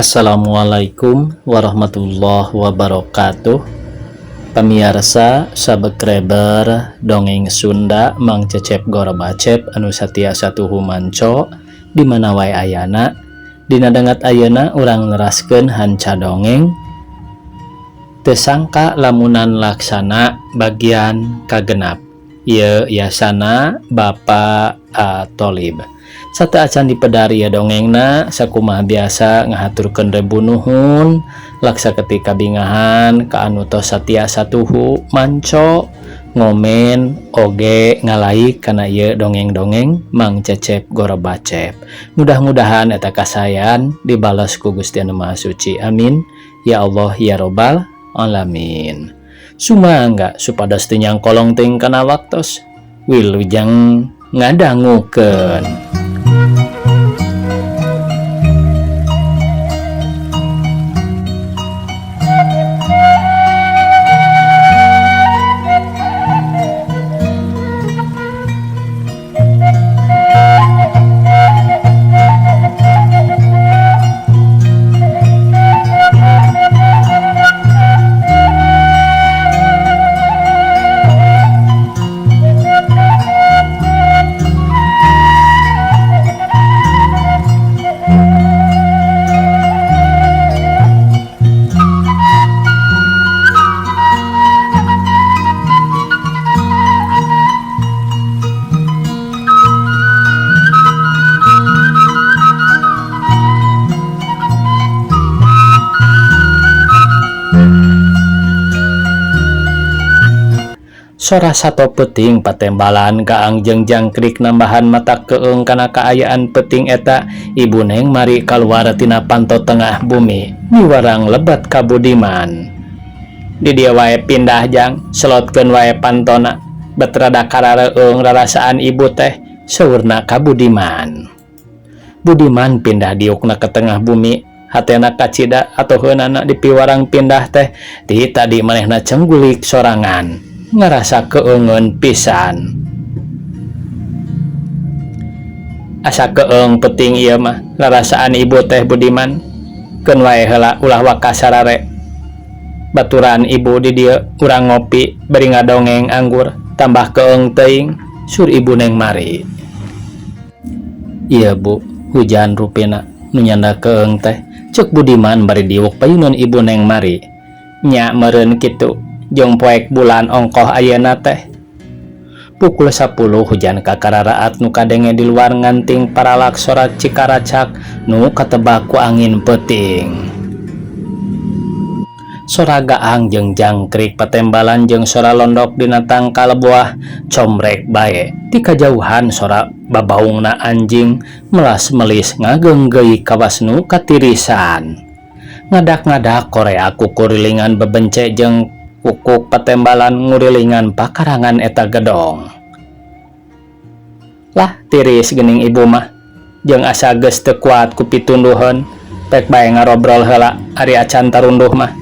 Assalamualaikum warahmatullahi wabarakatuh. Pamiarsa subscriber dongeng Sunda Mang Cecep Gorobacep anu satia satuhu manco di mana wae ayana. Dina dangat ayeuna urang neraskeun hanca dongeng Teu Sangka Lamunan Laksana bagian kagenap. Ieu yasana Bapak A. Tolib. Sateuacan dipedar ieu dongengna, sakumaha biasa ngahaturkeun rebu nuhun laksa ketika bingahan ka anu tos satia satuhu manco ngomen oge ngalaik kana ieu dongeng-dongeng Mang Cecep Gorobacep. Mudah-mudahan eta kasayan dibalas ku Gusti Anu Maha Suci. Amin ya Allah ya Robbal alamin. Sumangga supados teu nyangkolong teuing kana waktos. Wilujeng ngadangukeun. Sora sato peuting patembalan gaang jeung jangkrik nambahan mata keung kana kaayaan peuting eta. Ibu Neng Mari kaluar tina panto tengah bumi miwarang lebat ka Budiman. Di dieu wae pindah jang, selotkeun wae pantona bet rada karareueung rarasaan ibu teh, saurna ka Budiman. Budiman pindah diukna ke tengah bumi, hatena kacida atoheunana dipiwarang pindah teh. Ti tadi manehna cenggulik sorangan ngarasa keungeun pisan. Asa keung peuting ieu mah rarasaan ibu teh Budiman. Keun wae heula ulah waka sarare. Baturan ibu di dieu urang ngopi bari ngadongeng anggur tambah keung teuing, sur ibu Neng Mari. Ieu bu, hujan rupina nu nyanda keung teh, ceuk Budiman bari diuk payuneun ibu Neng Mari. Nya meureun kitu jeung poek bulan ongkoh ayeuna teh. Pukul 10 hujan kakararaat nu kadenge di luar nganting paralak sora cikaracak nu katebak ku angin peuting. Sora gaang jeung jangkrik patembalan jeung sora londok dina tangkal buah comrek bae. Ti kajauhan sora babaungna anjing melas-melis ngageunggeui kawas nu katirisan. Ngadak-ngadak korea kukurilingan bebence jeung kukuk patembalan ngurilingan pakarangan eta gedong. Lah tiris geuning ibu mah jeung asa geus teu kuat ku pitunduheun, pek bae ngarobrol heula ari acan tarunduh mah.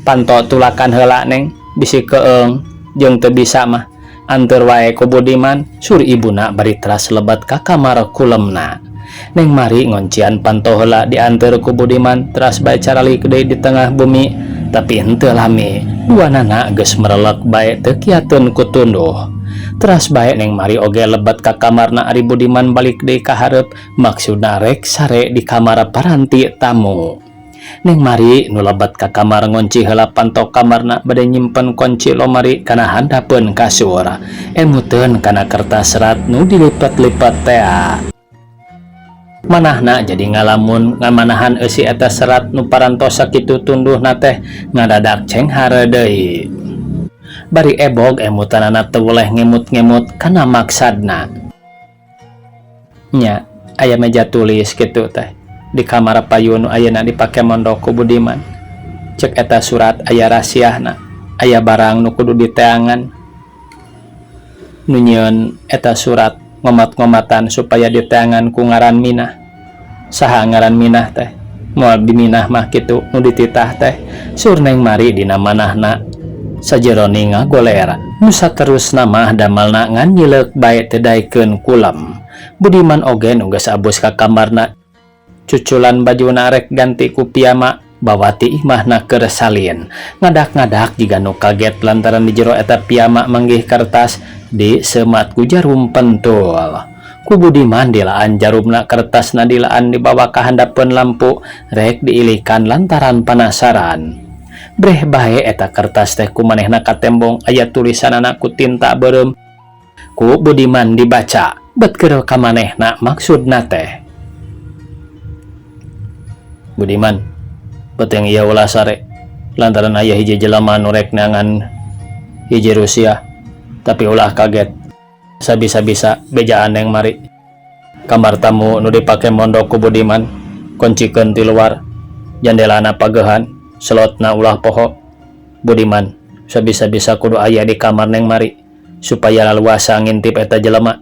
Panto tulakan heula neng bisi keung jeung teu bisa mah anteur wae ku Budiman, sur ibuna bari teras lebat ka kamar kulemna. Neng Mari ngoncian panto heula dianteur ku Budiman teras bae caralik deui di tengah bumi, tapi henteu lami dua nana geus merelek bae teu kiateun ku tunduh. Teras bae Neng Mari oge lebat ka kamarna ari Budiman balik deui ka hareup maksudna rek sare di kamar paranti tamu. Neng Mari nu lebat ka kamar ngonci heula panto kamarna bade nyimpen kunci lomari kana handapeun kasur. Emuteun kana kertas serat nu dilipet-lipet tea. Manahna jadi ngalamun ngamanahan eusi eta serat nu parantos sakitu tunduhna teh ngadadak cenghar deui. Bari ebog emutanana teu weleh ngemut-ngemut kana maksadna. Nya aya meja tulis kitu teh di kamar payun nu ayeuna dipake mondok ku Budiman. Cek eta surat aya rasiahna, aya barang nu kudu diteangan. Nu nyieun eta surat ngomat-ngomatan supaya diteangan ku ngaran Minah. Saha ngaran Minah teh? Moal diminah mah kitu nu dititah teh. Sur Neng Mari dina manahna sajeroni ngagoler. Nu saterusna mah damelna ngan nyileuk bae teu daekeun kulem. Budiman oge nu geus abus ka kamarna Cuculan bajuna rek ganti ku piyama bawa ti imahna keur salin. Ngadak-ngadak jiga nu kaget lantaran di jero eta piyama manggih kertas disemat ku jarum pentul. Ku Budiman dilaan jarumna, kertasna dilaan dibawa ka handapeun lampu rek diilikan lantaran panasaran. Breh bae eta kertas teh ku manehna katembong aya tulisanana ku tinta beureum. Ku Budiman dibaca, bet keureuh ka manehna maksudna teh. Budiman, peuting ieu ulah sare lantaran aya hiji jelema nu rek neangan hiji Rusia, tapi ulah kaget. Sabisa-bisa bejaan Neng Mari. Kamar tamu nu dipake mondok ku Budiman kuncikeun ti luar, jandelana pagehan, selotna ulah poho. Budiman sabisa-bisa kudu aya di kamar Neng Mari supaya laluasa ngintip eta jelema,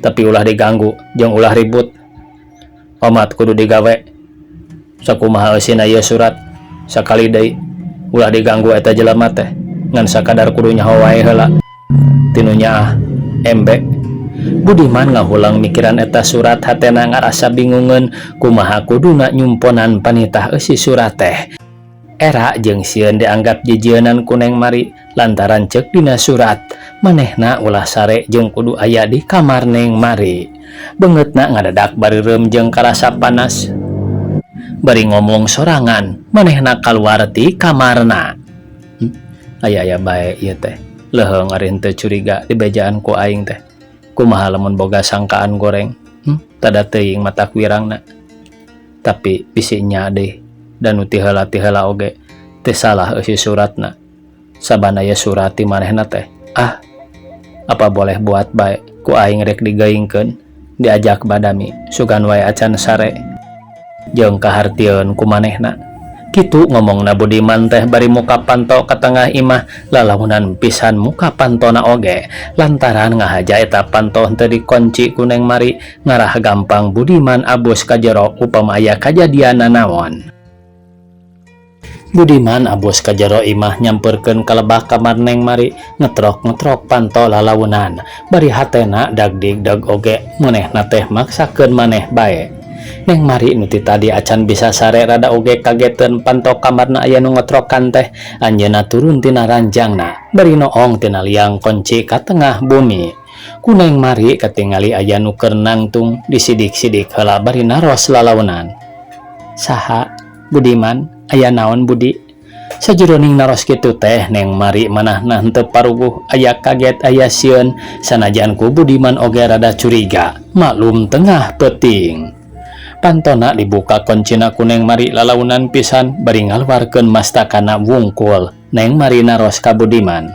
tapi ulah diganggu jeung ulah ribut. Omat kudu digawe sakumaha eusina ieu surat. Sakali deui, ulah diganggu eta jelema teh, ngan sakadar kudu nyaho wae heula tinu nyaah MB. Budiman ngahulang mikiran eta surat, hatena ngarasa bingungeun kumaha kuduna nyumponan panitah eusi surat teh. Era jeung sieun dianggap jijieunan ku Neng Mari lantaran ceuk dina surat manehna ulah sare jeung kudu aya di kamar Neng Mari. Beungeutna ngadadak bareureum jeung karasa panas. Bari ngomong sorangan manehna kaluar ti kamarna. Aya-aya bae ieu teh, leuheung ari henteu curiga dibejaan ku aing teh. Kumaha lamun boga sangkaan goreng? Tada teuing matak wirangna, tapi bisi nya deh da nu ti heula ti heula oge teu salah eusi suratna saban aya surat ti manehna teh. Ah, apa boleh buat bae, ku aing rek digeingkeun diajak badami sugan wae acan sare jeung kahartieun ku manehna. Kitu ngomongna Budiman teh bari muka panto ka tengah imah. Lalaunan pisan muka pantona oge lantaran ngahaja eta panto henteu dikunci ku Neng Mari, ngarah gampang Budiman abus ka jero upama aya kajadian nanaon. Budiman abus ka jero imah, nyamperkeun ka lebah kamar Neng Mari, ngetrok-ngetrok panto lalaunan bari hatena dagdigdag oge manehna teh maksakeun maneh bae. Neng Mari nu ti tadi acan bisa sare rada oge kageteun panto kamarna aya nu ngetrokan teh. Anjeunna turun tina ranjangna bari noong tina liang kunci ka tengah bumi. Ku Neng Mari katingali aya nu keur nangtung, disidik-sidik heula bari naros lalaunan, "Saha Budiman? Aya naon, Budi?" Sajeroning naros kitu teh Neng Mari manahna henteu paruguh, aya kaget aya sieun, sanajan ku Budiman oge rada curiga maklum tengah peuting. Pantona dibuka kuncina ku Neng Mari lalaunan pisan bari ngaluarkeun mastakana wungkul. Neng Mari naros ka Budiman,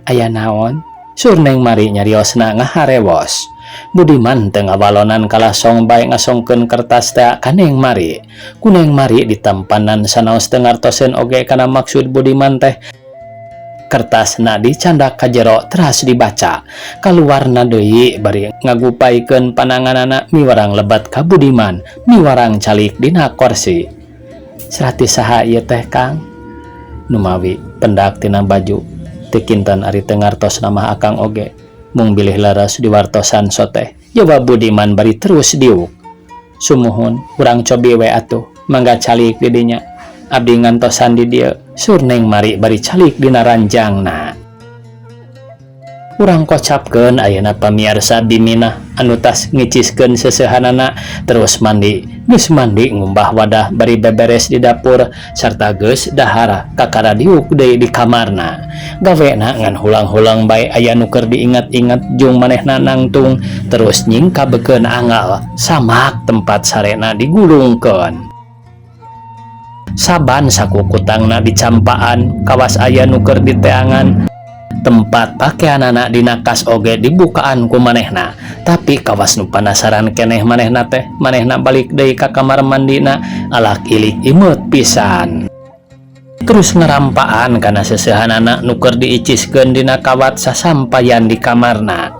"Aya naon?" Sur Neng Mari nyariosna ngaharewos. Budiman teu ngawalonan, kalasong bae ngasongkeun kertas teh ka Neng Mari. Ku Neng Mari ditampanan sanaos teu ngartoseun oge kana maksud Budiman teh. Kertasna dicandak ka jero teras dibaca. Kaluarna deui bari ngagupaikeun pananganana miwarang lebat ka Budiman miwarang calik dina korsi. "Serat ti saha ieu teh, Kang?" "Numawi pendak tina baju teu kinten, ari teu ngartos mah akang oge, mung bilih leres diwartosan so teh," jawab Budiman bari terus diuk. "Sumuhun, urang cobi we atuh, mangga calik di dinya, abdi ngantosan di dieu," sur Neng Mari bari calik dina ranjangna. Urang kocapkeun ayeuna pamiarsa, Biminah anu tas ngiciskeun seuseuhanana terus mandi. Geus mandi ngumbah wadah bari beberes di dapur sarta geus dahar kakara diuk deui di kamarna. Gawena ngan hulang-hulang bae, aya nu keur diingat-ingat jung manehna nangtung terus nyingkabekeun anggal samak tempat sarena digulungkeun. Saban saku kutangna dicampaan kawas aya nu keur diteangan. Tempat pakeanana dina kas oge dibukaan ku manehna, tapi kawas nu panasaran keneh manehna teh. Manehna balik deui ka kamar mandina, alak ilik imeut pisan, terus ngerampaan kana seuseuhanana nu keur diiciskeun dina kawat sasampayan di kamarna.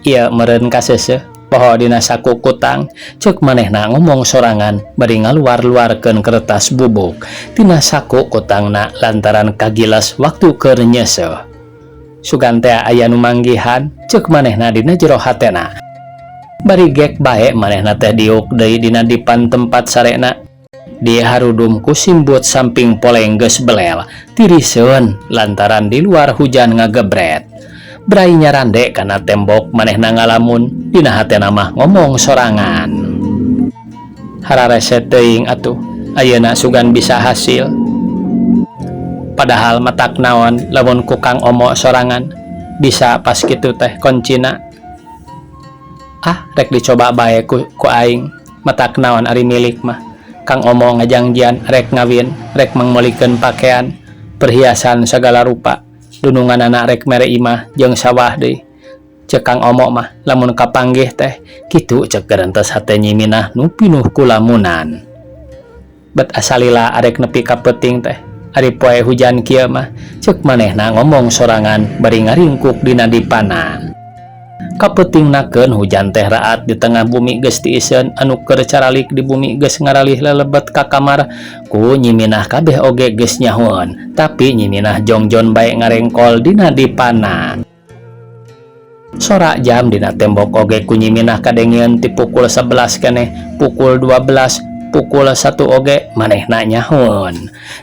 Ieu meureun kaseuseuh poho dina saku kutang," ceuk manehna ngomong sorangan bari ngaluar-luarkeun kertas bubuk tina saku kutangna lantaran kagilas waktu keur nyeuseuh. "Sugan teh aya nu manggihan," ceuk manehna dina jero hatena. Bari gek bae manehna teh diuk deui dina dipan tempat sarena. Diharudum ku simbut samping poleng geus belel, tiriseun lantaran di luar hujan ngagebret. Brai nyarande kana tembok manehna ngalamun, dina hatena mah ngomong sorangan. Hararese teuing atuh, ayeuna sugan bisa hasil. Padahal matak naon lamun ku Kang Omo sorangan bisa pas kitu teh koncina. Ah, rek dicoba bae ku aing, matak naon ari milik mah. Kang Omo ngajangjian rek ngawin, rek mangmeulikeun pakean, perhiasan sagala rupa, dununganana rek mere imah jeung sawah deui. Cek Kang Omo mah lamun kapanggih teh, kitu cek gerentes hate Nyi Minah nu pinuh ku lamunan. Bet asa lila arek nepi ka peuting teh, ari poe hujan kieu mah, cek manehna ngomong sorangan bari ngaringkuk dina dipana. Kapeutingnakeun hujan teh raat di tengah bumi geus tiiseun anu keur caralik di bumi geus ngaralih lelebet ka kamar ku Nyi Minah kabeh oge geus nyahoeun tapi Nyi Minah jongjon bae ngarengkol dina dipana. Sora jam dina tembok oge ku Nyi Minah kadengeun ti pukul 11 keneh, pukul 12, pukul 1 oge manehna nyahoeun.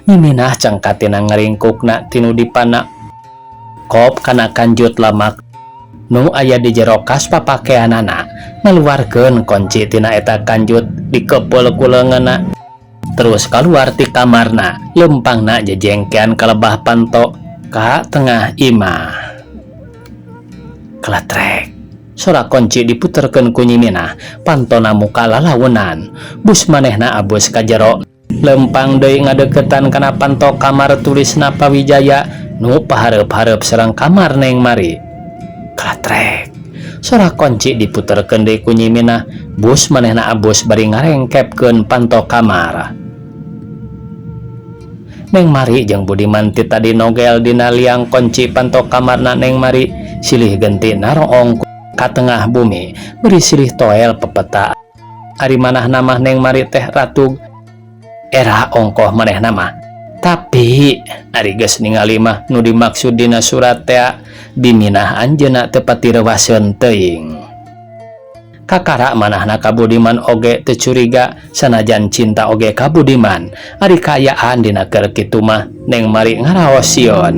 Nyi Minah cengkat tina ngaringkukna tinu dipana kop kana kanjut lamak nu aya di jero kas papakeanana, ngaluarkeun kunci tina eta kanjut dikepeul ku leungeunna, terus kaluar ti kamarna, leumpangna jejengkean ka lebah panto ka tengah imah. Kletrek, sora kunci diputerkeun ku Nyi Minah, pantona muka lalaunan, bus manehna abus ka jero, leumpang deui ngadeukeutan kana panto kamar tulisna Pa Wijaya nu pahareup-hareup sareng kamar Neng Mari. Kletrek, sora kunci diputerkeun deui ku Nyi Minah, bus manehna abus bari ngarengkepkeun panto kamar. Neng Mari jeung Budiman ti tadi nogel dina liang kunci panto kamarna Neng Mari, silih genti naroong ka tengah bumi bari silih toel pepeta. Ari manahna mah Neng Mari teh ratug era ongkoh manehna mah. Tapi ari geus ningali mah nu dimaksud dina surat tea biminah anjeunna teu pati reuwaseun teuing. Kakara manahna ka Budiman oge teu curiga sanajan cinta oge ka Budiman. Ari kaayaan dina keur kitu mah Neng Mari ngaraos sieun.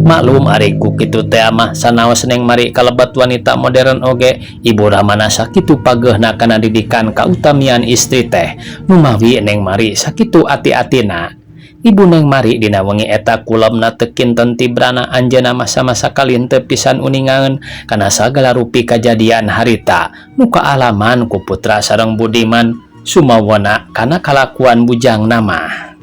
Maklum ari ku kitu tea mah sanaos Neng Mari kalebet wanita modern oge ibu ramana sakitu pageuhna kana didikan kautamian istri teh numawi Neng Mari sakitu ati-atina. Ibu Neng Mari dina wengi eta kulemna teu kinten tibrana anjeunna masa-masa kalin teu pisan uningaeun kana sagala rupi kajadian harita nu kaalaman ku putra sareng Budiman sumawona kana kalakuan bujangna mah.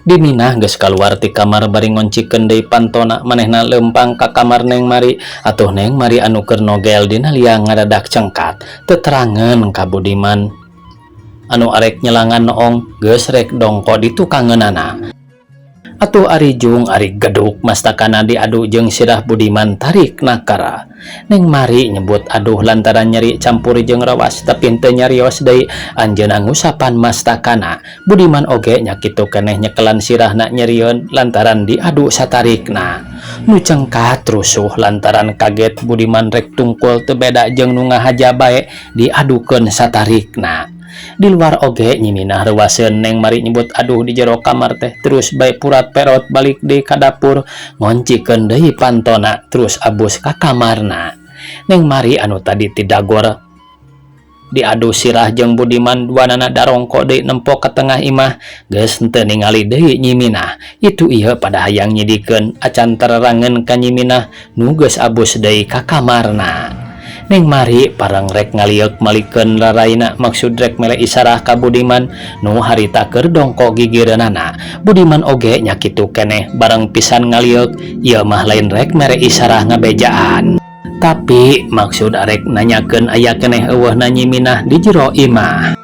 Diminah geus kaluar ti kamar bari ngoncikeun deui pantona manehna leumpang ka kamar Neng Mari atuh Neng Mari anu keur nogel dina liang ngadadak cengkat teterangeun ka Budiman anu arek nyelangan noong geus rek dongko di tukangeunana. Atuh ari jung ari geduk mastakana diadu jeung sirah Budiman tarik nakara. Neng Mari nyebut aduh lantaran nyeri campur jeung rawas tapi teu nyarios deui anjeunna ngusapan mastakana. Budiman oge nya kitu keneh nyekelan sirahna nyerieun lantaran diadu satarikna. Nu cengkat rusuh lantaran kaget Budiman rek tungkul teu beda jeung nu ngahaja bae diadukeun satarikna. Di luar oge Nyi Minah reuwaseun Neng Mari nyebut aduh di jero kamar teh terus bae purat perot balik deui ka dapur ngoncikeun deui pantona terus abus ka kamarna. Neng Mari anu tadi ti dagor diadu sirah jeung Budiman duanana darongko deui nempo ka tengah imah geus henteu ningali deui Nyi Minah. Itu ieu pada hayang nyidikeun acan tererangeun ka Nyi Minah nu geus abus deui ka kamarna. Neng Mari parang rek ngalieuk malikeun raraina maksud rek mere isarah ka Budiman nu harita keur dongko gigireunana. Budiman oge nya kitu keneh bareng pisan ngalieuk ieu mah lain rek mere isarah ngabejaan. Tapi maksud arek nanyakeun aya keneh eueuhna Nyi Minah di jero imah.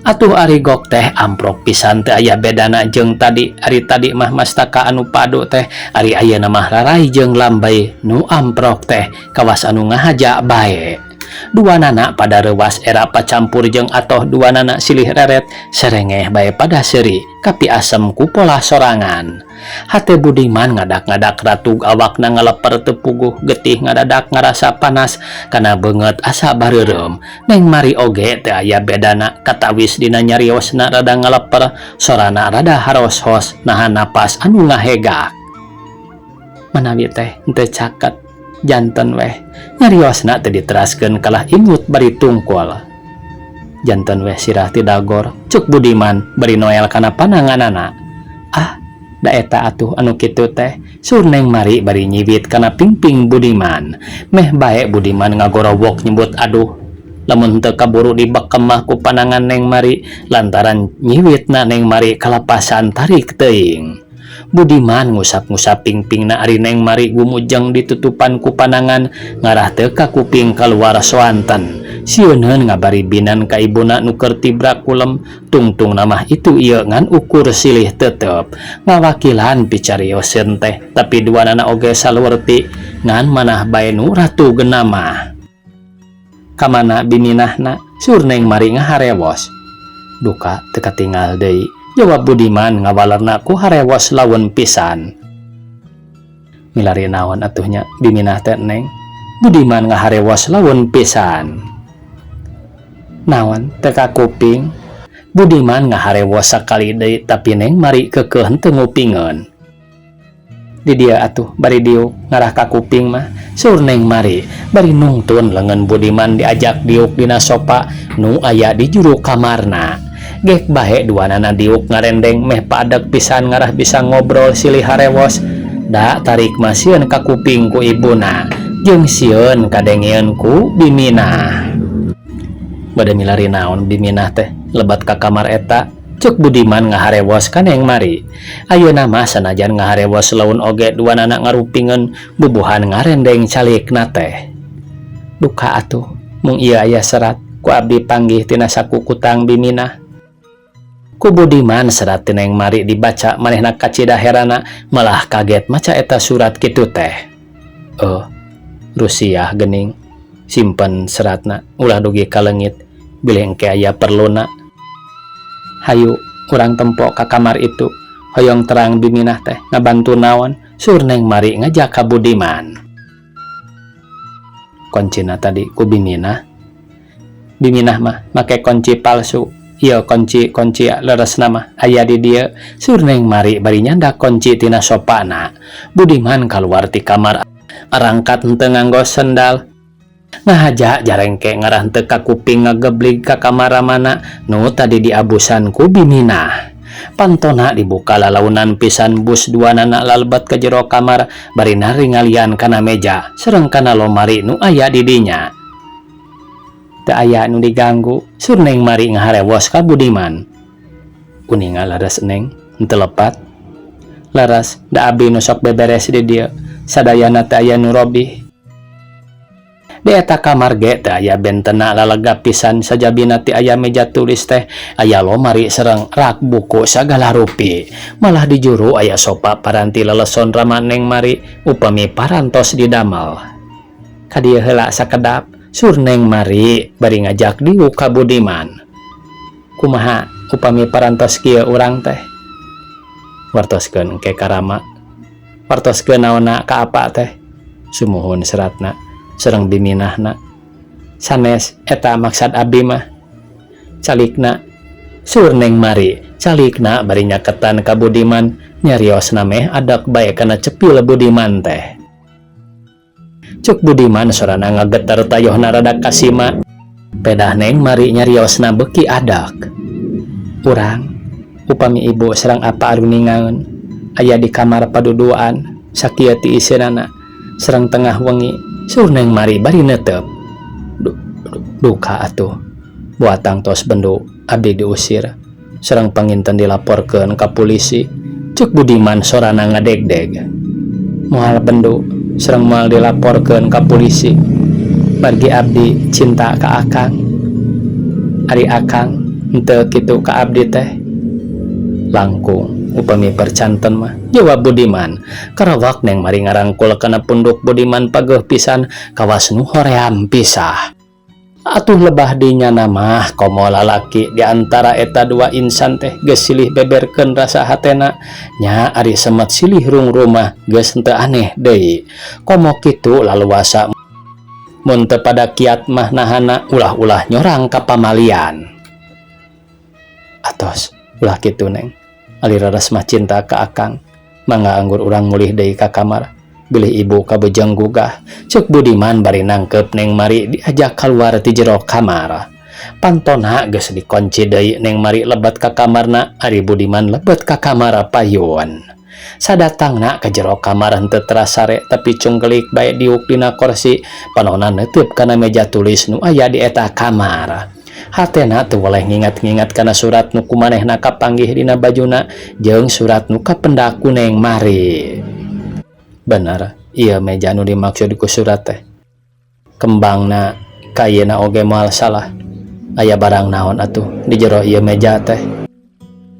Atuh ari gok teh amprok pisan teu aya bedana jeung tadi. Ari tadi mah mastaka anu padu teh, ari ayeuna mah rarai jeung lambai nu amprok teh kawas anu ngahaja bae. Duanana pada reuwas era pacampur jeung atoh duanana silih reret serengeh bae pada seuri kapiasem ku polah sorangan. Hate Budiman ngadak-ngadak ratug awakna ngaleper teu puguh getih ngadadak ngarasa panas kana beungeut asa bareureum. Neng Mari oge teu aya bedana katawis dina nyariosna rada ngaleper sorana rada haros-hos nahan napas anu ngahegak. Manawi teh henteu caket janten weh nyariosna teu diteraskeun kalah imut bari tungkul. Janten weh sirah ti dagor cuk Budiman bari noel kana pananganana. Ah da eta atuh anu kitu teh sur Neng Mari bari nyiwit kana pingping Budiman. Meh bae Budiman ngagorowok nyebut aduh lamun henteu kaburu dibekem mah ku panangan Neng Mari lantaran nyiwitna Neng Mari kalapasan tarik teuing. Budiman ngusap-ngusap pingpingna ari Neng Mari gumujeng ditutupan ku panangan ngarah teu kakuping kaluar soanten. Sieuneun ngabaribinan ka ibuna nu keur tibrak kulem tungtungna mah itu ieu ngan ukur silih tetep ngawakilan picarioseun teh tapi duanana oge saluwerti ngan manah bae nu ratu genamah. Kamana biminahna sur Neng Mari ngaharewos. Duka teu katingal deui jawab Budiman ngawalerna ku harewos laun pisan. Milari naon atuh nya biminah teh Neng? Budiman ngaharewos laun pisan. Naon teu kakuping? Budiman ngaharewos sakali deui tapi Neng Mari keukeuh henteu ngupingeun. Di dieu atuh bari diuk ngarah ka kuping mah sur Neng Mari bari nungtun leungeun Budiman diajak diuk dina sopa nu aya di juru kamarna. Gek bae duanana diuk ngarendeng meh paadeg pisan ngarah bisa ngobrol silih harewos da tarik mah sieun kakuping ku ibuna jeung sieun kadengeun ku biminah. Bade milari naon biminah teh lebat ka kamar eta cuk Budiman ngaharewos ka Neng Mari. Ayeuna mah sanajan ngaharewos laun oge duanana ngarupingeun bubuhan ngarendeng calikna teh. Duka atuh mung ieu aya serat ku abdi panggih tina saku kutang biminah. Ku Budiman serat ti Neng Mari dibaca manehna kacida herana malah kaget maca eta surat kitu teh. Rusiah geuning simpen seratna ulah dugi kaleungit bilih engke aya perluna. Hayu urang tempo ka kamar itu hoyong terang biminah teh ngabantu naon sur Neng Mari ngajak ka Budiman. Koncina tadi ku biminah. Biminah mah make kunci palsu. Ieu kunci-kunci leresna mah aya di dieu sur Neng Mari bari nyandak kunci tina sopana. Budiman kaluar ti kamar arangkat henteu nganggo sendal. Ngahaja jarengke ngarah henteu kakuping ngageblig ka kamar ramana nu tadi diabusan ku biminah. Pantona dibuka lalaunan pisan bus duanana lalebet ka jero kamar bari naringalian kana meja sareng kana lomari nu aya di dinya. Teu aya nu diganggu sur Neng Mari ngaharewos ka Budiman. Uninga leres Neng henteu lepat. Leres da abdi nu sok beberes di dieu sadayana teu aya nu robih. Di eta kamar ge teu aya bentena lalega pisan sajabina ti aya meja tulis teh aya lomari sareng rak buku sagala rupi. Malah di juru aya sopa paranti leleson rama Neng Mari upami parantos didamel. Ka dieu heula sakedap sur Neng Mari bari ngajak diuk ka Budiman. Kumaha upami parantos kieu urang teh? Wartoskeun engke ka Rama. Wartoskeun naonna ka apa teh? Sumuhun seratna sareng biminahna. Sanes eta maksad abdi mah. Calikna sur Neng Mari calikna bari nyaketan ka Budiman nyariosna meh adak bae kana cepil Budiman teh. Cuk Budiman sorana ngageter tayohna rada kasima. Pedah Neng Mari nyariosna beuki adak. Urang upami ibu sareng apa aruningaeun aya di kamar paduduaan sakieu tiiseunana sareng tengah wengi sur Neng Mari bari neuteup. Duka atuh buatang tos bendu abdi diusir sareng panginten dilaporkeun ka polisi cuk Budiman sorana ngadegdeg. Moal bendu sareng moal dilaporkeun ka polisi margi abdi cinta ka akang. Ari akang henteu kitu ka abdi teh. Langkung upami percanten mah jawab Budiman. Karawak Neng Mari ngarangkul kana punduk Budiman pageuh pisan kawas nu hoream pisah. Atuh lebah dinyana mah komo lalaki di antara eta dua insan teh geus silih beberkeun rasa hatena nya ari semet silih rung rumah geus henteu aneh deui komo kitu laluasa mun teu pada kiat mah nahana ulah-ulah nyorang ka pamalian. Atos ulah kitu, Neng. Ali raras mah cinta ka akang. Mangga anggur urang mulih deui ka kamar bilih ibu kabejeng gugah, cek Budiman bari nangkep Neng Mari diajak keluar ti jero kamar. Pantona geus dikunci deui. Neng Mari lebet ka kamarna, ari Budiman lebet ka kamar payun. Sadatangna ke jero kamar henteu terasare tapi cungkelik bae diuk dina kursi, panona neuteub kana meja tulis nu aya di eta kamar. Hatena teu boleh ngingat-ngingat kana surat nu kumanehna kapanggih dina bajuna jeung surat nu kapendak ku Neng Mari. Bener ieu meja nu dimaksud ku surat teh. Kembangna kayena oge moal salah. Aya barang naon atuh di jero ieu meja teh?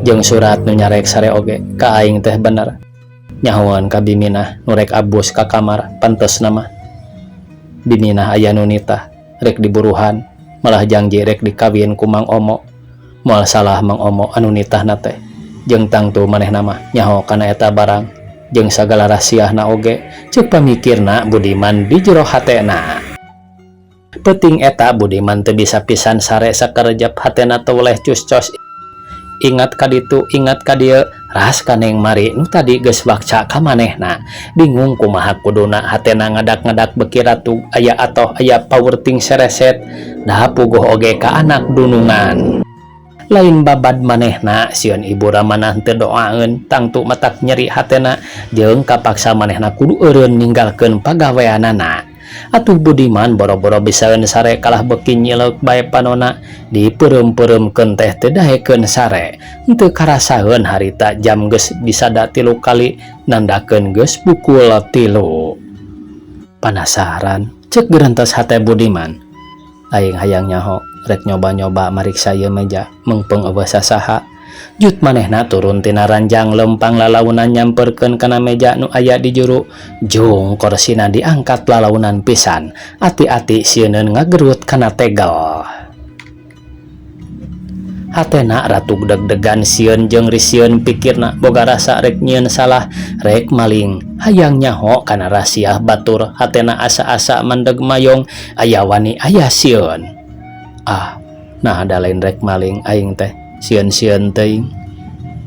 Jeung surat nu nyarek sare oge ka aing teh bener. Nyahoan ka Biminah nu rek abus ka kamar. Pantesna mah Biminah aya nu nitah rek diburuhan, malah janji rek dikawin ku Mang Omo. Moal salah Mang Omo anu nitahna teh. Jeung tangtu manehna mah nyaho kana eta barang jeung sagala rahasiana oge, cek pamikirna Budiman di jero hatena. Peuting eta Budiman teu bisa pisan sare sakerejep. Hatena teu weleh cus-cos, ingat ka ditu, ingat ka dieu, ras ka Neng Mari nu tadi geus wakca ka manehna. Bingung kumaha kuduna. Hatena ngadak-ngadak beki ratug aya atoh aya pawurting sereset da puguh oge ka anak dunungan. Lain babad manehna sieun ibu ramana teu doaeun, tangtu matak nyeri hatena jeung kapaksa manehna kudu eureun ninggalkeun pagaweanana. Atuh Budiman boro-boro bisaeun sare, kalah beki nyileuk bae panona. Dipeureum-peureumkeun teh teu daekeun sare. Henteu karasaeun harita jam geus disada 3 kali, nandakeun geus pukul 3. Panasaran, cek gerentes hate Budiman. Aing hayang nyaho, rek nyoba-nyoba mariksa ieu meja meungpeung euweuh sasaha. Jut manehna turun tina ranjang, lempang lalaunan nyamperkeun kana meja nu aya di juru. Jung korsina diangkat lalaunan pisan, ati-ati sieuneun ngagerut kana tegel. Hatena ratug deg-degan, sieun jeung risieun. Pikirna boga rasa rek nyieun salah, rek maling, hayang nyaho kana rasiah batur. Hatena asa-asa mandeg mayong, aya wani aya sieun. Ah, nah da lain rek maling aing teh, sieun-sieun teuing.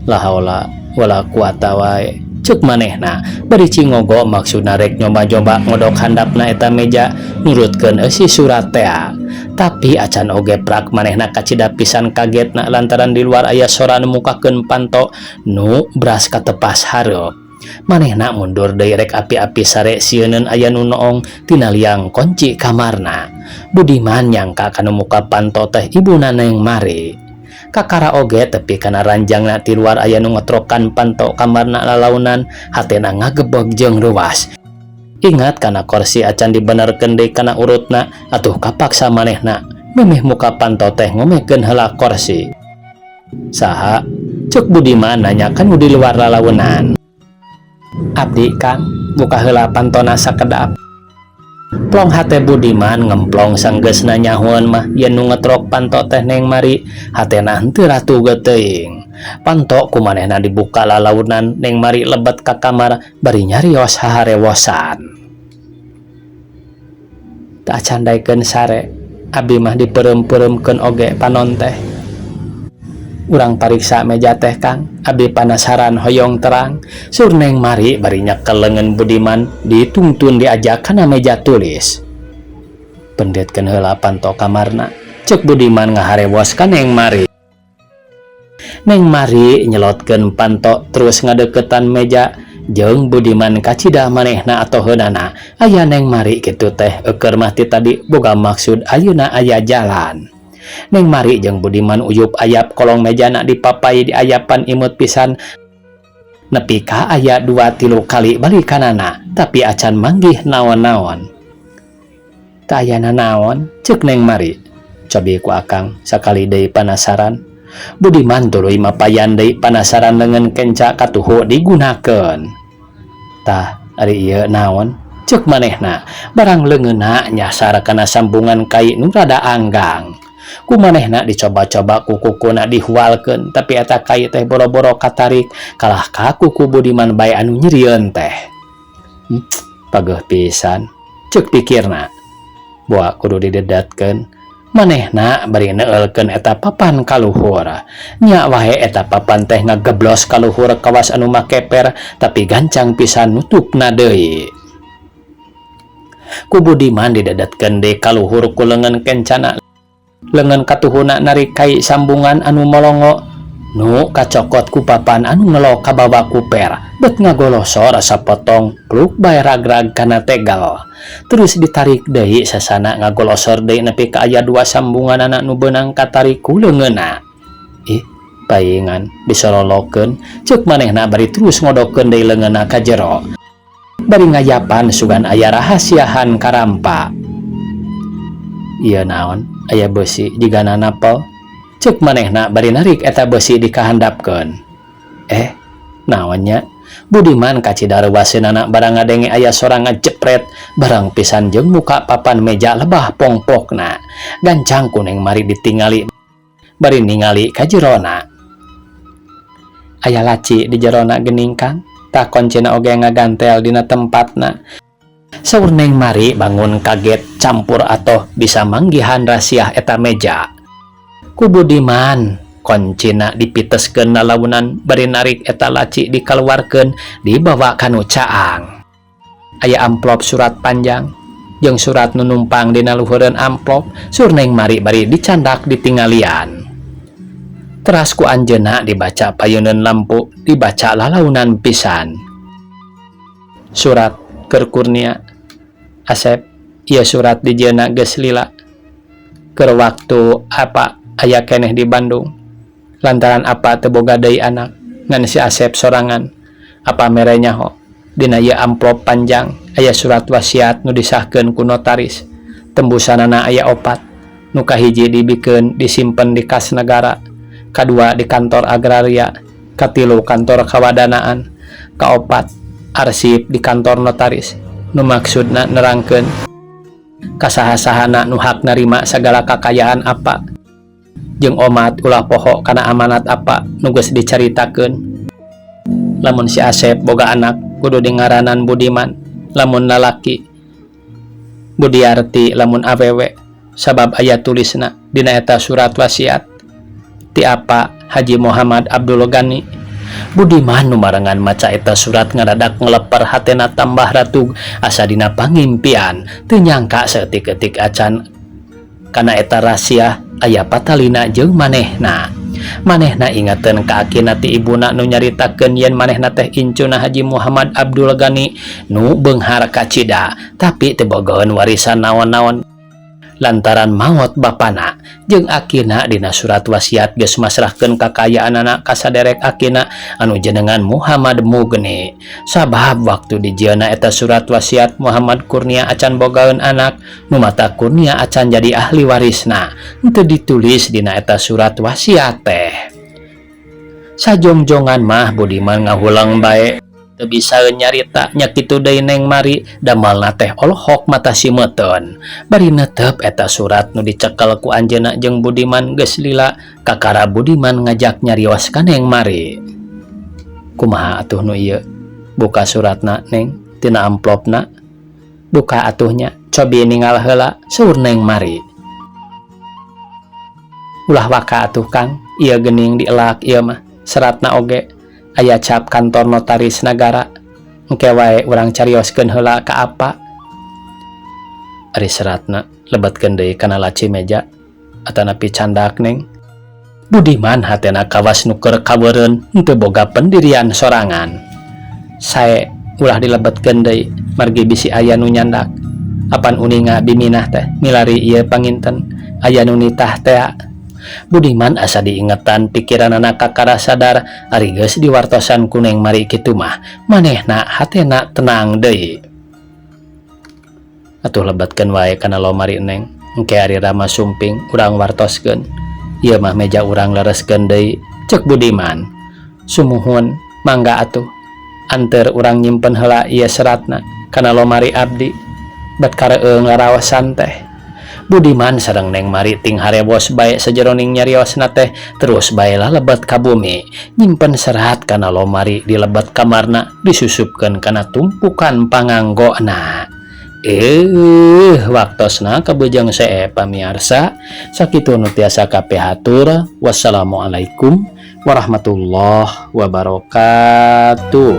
La haula wala quwata wae, cek manehna bari cingogo. Maksudna rek nyoba-nyoba ngodok handapna eta meja nurutkeun eusi surat tea. Tapi acan oge prak manehna kacida pisan kagetna lantaran di luar aya sora nu mukakeun panto nu bras katepas hareup. Manehna mundur deui rek api-api sare, sieuneun aya nu noong tina liang kunci kamarna. Budiman nyangka kanu muka panto teh ibuna Neng Mari. Kakara oge tepi kana ranjangna ti luar aya nu ngetrokan panto kamarna lalaunan. Hatena ngagebeg jeung reuwas. Ingat kana korsi acan dibenerkeun deui kana urutna. Atuh kapaksa manehna memeh muka panto teh ngomekeun heula korsi. "Saha?" cek Budiman nanya kanu di luar lalaunan. "Abdi, Kang. Buka heula pantona sakedap." Plong hate Budiman ngemplong sanggeusna nyahoan mah yen nu ngetrok panto teh Neng Mari. Hatena henteu ratug teuing. Panto ku manehna dibuka lalaunan. Neng Mari lebet ka kamar bari nyarios haharewosan. "Teu acan daekeun sare, abi mah dipeureum-peureumkeun oge panon teh. Urang pariksa meja teh, Kang. Abi panasaran hoyong terang," saur Neng Mari bari nyekel leungeun Budiman ditungtun diajak kana meja tulis. "Pendetkeun heula panto kamarna," cek Budiman ngaharewos ka Neng Mari. Neng Mari nyelotkeun panto terus ngadeukeutan meja jeung Budiman. Kacida manehna atoheunana aya Neng Mari kitu teh eueur mah ti tadi boga maksud, ayeuna aya jalan. Neng Mari jeung Budiman uyup ayap kolong mejana dipapai diayapan imut pisan nepi ka aya dua tilu kali balikanana, tapi acan manggih naon-naon. "Teu aya nanaon," cek Neng Mari. "Cobi ku akang sakali deui, panasaran." Budiman tuluy mapayan deui panasaran, leungeun kenca katuhu digunakeun. "Tah, ari ieu naon?" Cek manehna barang leungeunna nyasar kana sambungan kai nu rada anggang. Ku manehna dicoba-coba ku kukuna dihualkeun tapi eta kai teh boro-boro katarik kalah ka kuku Budiman bae anu nyerieun teh. Pageuh pisan cek pikirna. Boa kudu didedetkeun. Manehna bari neulkeun eta papan ka luhur. Nya wae eta papan teh ngageblos ka luhur kawas anu makeper tapi gancang pisan nutupna deui. Ku Budiman didedetkeun deui ka luhur ku leungeun kencana. Leungeun katuhuna narik kai sambungan anu molongo nu kacokot ku papan anu ngelo kabawa ku per bet ngagolosor sapotong pluk bae ragrag kana tegal. Terus ditarik deui sasana ngagolosor deui nepi ka aya dua sambunganana nu beunang katarik ku leungeunna. Ih, paingan disololokeun ceuk manehna bari terus ngodokeun deui leungeunna ka jero. Bari ngayapan sugan aya rahasiahan karampa. Ieu naon aya beusi jigana napel ceuk manehna bari narik eta beusi dikahandapkeun. Naon nya? Budiman kacida reuwaseunana barang ngadenge aya sora ngajepret barang pisan jeung muka papan meja lebah pongpokna. Gancang ku Neng Mari ditingali bari ningali ka jerona. Aya laci di jerona geuning Kang, tah koncina oge ngagantel dina tempatna. Saur Neng Mari bangun kaget campur atoh bisa manggihan rasiah eta meja. Ku Budiman koncina dipiteskeun lalaunan bari narik eta laci dikaluarkeun dibawa ka nu caang. Aya amplop surat panjang jeung surat nu numpang dina luhureun amplop saur Neng Mari bari dicandak ditinggalian. Teras ku anjeunna dibaca payuneun lampu dibaca lalaunan pisan. Surat keur Kurnia Asep ieu surat dijieunna geus lila. Keur waktu apa aya keneh di Bandung. Lantaran apa teu boga deui anak ngan si Asep sorangan. Apa mere nyaho dina ieu amplop panjang aya surat wasiat nu disahkeun ku notaris. Tembusanana aya opat. Nu kahiji dibikeun disimpen di kas negara, kadua di kantor agraria, katilu kantor kawadanaan, kaopat arsip di kantor notaris. Nu maksudna nerangkeun kasaha-sahana nu hak narima sagala kakayaan apa jeung omat ulah poho kana amanat apa nu geus dicaritakeun. Lamun si Asep boga anak kudu dingaranan Budiman lamun lalaki, Budiarti lamun awewe, sabab aya tulisna dina eta surat wasiat ti apa Haji Muhammad Abdul Ghani. Budiman nu marengan maca eta surat ngadadak ngeleper hatena tambah ratug asa dina pangimpian. Teu nyangka saeutik-eutik acan kana eta rahasia aya patalina jeung manehna. Manehna ingateun ka akina ti ibuna nu nyaritakeun yen manehna teh incuna Haji Muhammad Abdul Ghani nu beunghar kacida tapi teu bogaeun warisan naon-naon lantaran maot bapana. Jeung akina dina surat wasiat geus masrahkeun kakayaanana ka saderek akina anu jenengan Muhammad Mugni. Sabab waktu dijieunna eta surat wasiat Muhammad Kurnia acan bogaeun anak nu mata Kurnia acan jadi ahli warisna henteu ditulis dina eta surat wasiat teh. Sajongjongan mah Budiman ngahulang bae teu bisa nyarita nya kitu deui Neng Mari damalna teh olohok mata simeuten bari netep eta surat nu dicekel ku anjeunna jeung Budiman geus lila. Kakara Budiman ngajak nyarios ka Neng Mari. Kumaha atuh nu ieu? Buka suratna Neng tina amplopna. Buka atuh nya, cobi ningal heula, saur Neng Mari. Ulah waka atuh Kang, ieu geuning dielak ieu mah seratna oge aya cap kantor notaris nagara. Engke wae urang carioskeun heula ka apa. Ari seratna lebetkeun deui kana laci meja atanapi candak Neng? Budiman hatena kawas nu keur kaweureun henteu boga pendirian sorangan. Sae ulah dilebetkeun deui margi bisi aya nu nyandak. Apan uninga biminah teh milari ieu panginten aya nu nitah tea. Budiman asa diingetan pikiranana kakara sadar ari geus diwartosan ku Neng Mari kitu mah manehna hatena tenang deui. Atuh lebetkeun wae kana lomari Neng, engke ari Rama sumping urang wartoskeun. Ieu mah meja urang lereskeun deui, cek Budiman. Sumuhun, mangga atuh. Anteur urang nyimpen heula ieu seratna. Kana lomari abdi bat kareung laraosan teh. Budiman sareng Neng Mari ting harewos bae sajeroning nyariosna teh terus bae lalebet ka bumi nyimpen serat kana lomari di lebet kamarna disusupkeun kana tumpukan panganggona. Waktosna kabujang see pamiarsa, sakitu nu tiasa kapihatur. Wassalamualaikum warahmatullahi wabarakatuh.